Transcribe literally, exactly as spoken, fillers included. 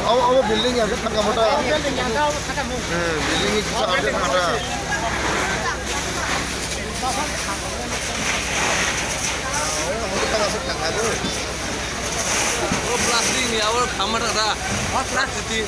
Abo, abo building ya, khe thangka mata. Building ni kisa abo thangka. Abo plastic ni, abo khamma thangka. Plastic ni.